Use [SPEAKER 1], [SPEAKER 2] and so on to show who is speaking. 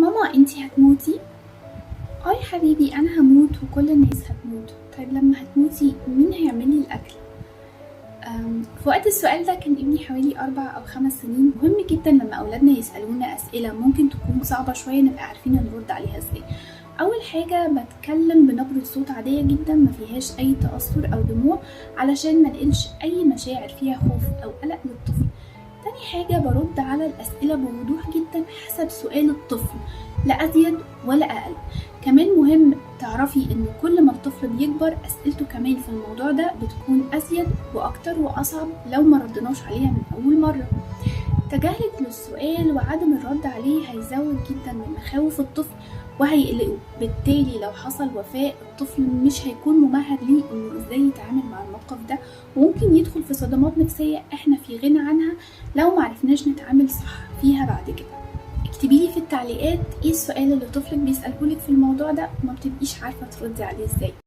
[SPEAKER 1] ماما انتي هتموتي؟ اه يا حبيبي انا هموت وكل الناس هتموت. طيب لما هتموتي مين هيعمل لي الاكل؟ في وقت السؤال ده كان ابني حوالي 4 أو 5 سنين. مهم جدا لما أولادنا يسألونا أسئلة ممكن تكون صعبة شوية نبقى عارفين نرد عليها ازاي. أول حاجة بتكلم بنبرة صوت عادية جدا ما فيهاش أي تأثر أو دموع علشان ما نقلش أي مشاعر فيها خوف أو قلق للطفل. تاني حاجة برد على الأسئلة بوضوح جدا حسب سؤال الطفل، لا أزيد ولا أقل. كمان مهم تعرفي إن كل ما الطفل بيكبر أسئلته كمان في الموضوع ده بتكون أزيد وأكتر وأصعب لو ما ردناش عليها من أول مرة. تجاهلك للسؤال وعدم الرد عليه هيزود جدا من مخاوف الطفل وهيقلقه، بالتالي لو حصل وفاة الطفل مش هيكون ممهد ليه انه ازاي يتعامل مع الموقف ده، وممكن يدخل في صدمات نفسية احنا في غنى عنها لو معرفناش نتعامل صح فيها بعد كده. اكتبيلي في التعليقات ايه السؤال اللي طفلك بيسألهولك في الموضوع ده وما بتبقيش عارفة تردي عليه ازاي.